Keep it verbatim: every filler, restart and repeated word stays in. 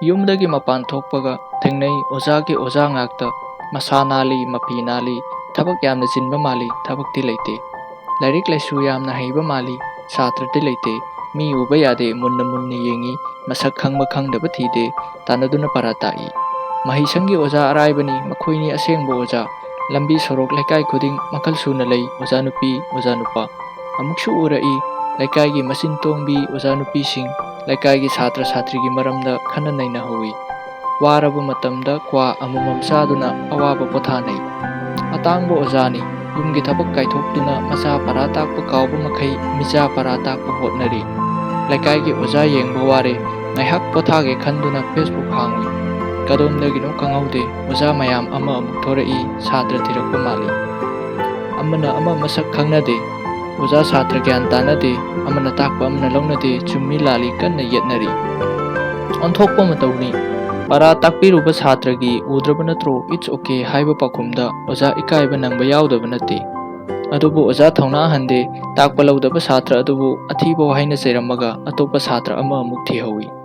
ꯌꯨꯝꯗꯒꯤ ꯃꯄꯥꯟ ꯊꯣꯛꯄꯒ ꯊꯦꯡꯅꯩ ꯑꯣꯖꯥꯒꯤ ꯑꯣꯖꯥ ꯉꯥꯛꯇ꯫ ꯃꯁꯥ ꯅꯥꯜꯂꯤ, ꯃꯐꯤ ꯅꯥꯜꯂꯤ, ꯊꯕꯛ ꯌꯥꯝꯅ ꯆꯤꯟꯕ ꯃꯥꯜꯂꯤ, ꯊꯕꯛꯇꯤ ꯂꯩꯇꯦ꯫ ꯂꯥꯏꯔꯤꯛ ꯂꯥꯏꯁꯨ ꯌꯥꯝꯅ ꯍꯩꯕ ꯃꯥꯜꯂꯤ, ꯁꯥꯇ꯭ꯔꯗꯤ ꯂꯩꯇꯦ꯫ ꯃꯤ ꯎꯕ ꯌꯥꯗꯦ, ꯃꯨꯟꯅ ꯃꯨꯟꯅ ꯌꯦꯡꯉꯤ, ꯃꯁꯛ ꯈꯪꯕ ꯈꯪꯗꯕ ꯊꯤꯗꯦ, ꯇꯥꯟꯅꯗꯨꯅ ꯄꯔꯥ ꯇꯥꯛꯏ꯫ ꯃꯍꯩꯁꯪꯒꯤ ꯑꯣꯖꯥ ꯑꯔꯥꯏꯕꯅꯤ, ꯃꯈꯣꯏꯅꯤ ꯑꯁꯦꯡꯕ ꯑꯣꯖꯥ꯫ ꯂꯝꯕꯤ ꯁꯣꯔꯣꯛ ꯂꯩꯀꯥꯏ ꯈꯨꯗꯤꯡ ꯃꯈꯜ ꯁꯨꯅ ꯂꯩ ꯑꯣꯖꯥ ꯅꯨꯄꯤ, ꯑꯣꯖꯥ ꯅꯨꯄꯥ꯫ ꯑꯃꯨꯛꯁꯨ ꯎꯔꯛꯏ ꯂꯩꯀꯥꯏꯒꯤ ꯃꯆꯤꯟ ꯇꯣꯡꯕꯤ ꯑꯣꯖꯥ ꯅꯨꯄꯤꯁꯤꯡ ꯂꯩꯀꯥꯏꯒꯤ ꯁꯥꯇ꯭ꯔ ꯁꯥꯇ꯭ꯔꯤꯒꯤ ꯃꯔꯝꯗ ꯈꯟꯅ ꯅꯩꯅꯍꯧꯏ꯫ ꯋꯥꯔꯕ ꯃꯇꯝꯗ ꯀ꯭ꯋꯥ ꯑꯃꯃꯝ ꯆꯥꯗꯨꯅ ꯑꯋꯥꯕ ꯄꯣꯊꯥꯅꯩ꯫ ꯑꯇꯥꯡꯕ ꯑꯣꯖꯥꯅꯤ, ꯌꯨꯝꯒꯤ ꯊꯕꯛ ꯀꯥꯏꯊꯣꯛꯇꯨꯅ ꯃꯆꯥ ꯄꯔꯥ ꯇꯥꯛꯄ ꯀꯥꯎꯕ ꯃꯈꯩ ꯃꯤꯆꯥ ꯄꯔꯥ ꯇꯥꯛꯄ ꯍꯣꯠꯅꯔꯤ꯫ ꯂꯩꯀꯥꯏꯒꯤ ꯑꯣꯖꯥ ꯌꯦꯡꯕ ꯋꯥꯔꯦ, ꯉꯥꯏꯍꯥꯛ ꯄꯣꯊꯥꯒꯦ ꯈꯟꯗꯨꯅ Facebook ꯍꯥꯡꯏ꯫ ꯀꯗꯣꯝꯗꯒꯤꯅꯣ ꯈꯪꯍꯧꯗꯦ, ꯑꯣꯖꯥ ꯃꯌꯥꯝ ꯑꯃ ꯑꯃꯨꯛ ꯊꯣꯔꯛꯏ, ꯁꯥꯇ꯭ꯔ ꯊꯤꯔꯛꯄ ꯃꯥꯜꯂꯤ꯫ ꯑꯃꯅ ꯑꯃ ꯃꯁꯛ ꯈꯪꯅꯗꯦ, ꯑꯣꯖꯥ ꯁꯥꯇ꯭ꯔ ꯒ꯭ꯌꯥꯟ ꯇꯥꯅꯗꯦ, ꯑꯃꯅ ꯇꯥꯛꯄ ꯑꯃꯅ ꯂꯧꯅꯗꯦ, ꯆꯨꯝꯃꯤ ꯂꯥꯜꯂꯤ ꯀꯟꯅ ꯌꯦꯠꯅꯔꯤ꯫ ꯑꯣꯟꯊꯣꯛꯄ ꯃꯇꯧꯅꯤ꯫ ꯄꯔꯥ ꯇꯥꯛꯄꯤꯔꯨꯕ ꯁꯥꯇ꯭ꯔꯒꯤ "ꯎꯗ꯭ꯔꯕ ꯅꯠꯇ꯭ꯔꯣ, it's okay" ꯍꯥꯏꯕ ꯄꯥꯎꯈꯨꯝꯗ ꯑꯣꯖꯥ ꯏꯀꯥꯏꯕ ꯅꯪꯕ ꯌꯥꯎꯗꯕ ꯅꯠꯇꯦ꯫ ꯑꯗꯨꯕꯨ ꯑꯣꯖꯥ ꯊꯧꯅꯥ ꯍꯟꯗꯦ, ꯇꯥꯛꯄ ꯂꯧꯗꯕ ꯁꯥꯇ꯭ꯔ ꯑꯗꯨꯕꯨ ꯑꯊꯤꯕ ꯋꯥꯍꯩꯅ ꯆꯩꯔꯝꯃꯒ ꯑꯇꯣꯞꯄ ꯁꯥꯇ꯭ꯔ ꯑꯃ ꯑꯃꯨꯛ ꯊꯤꯍꯧꯏ꯫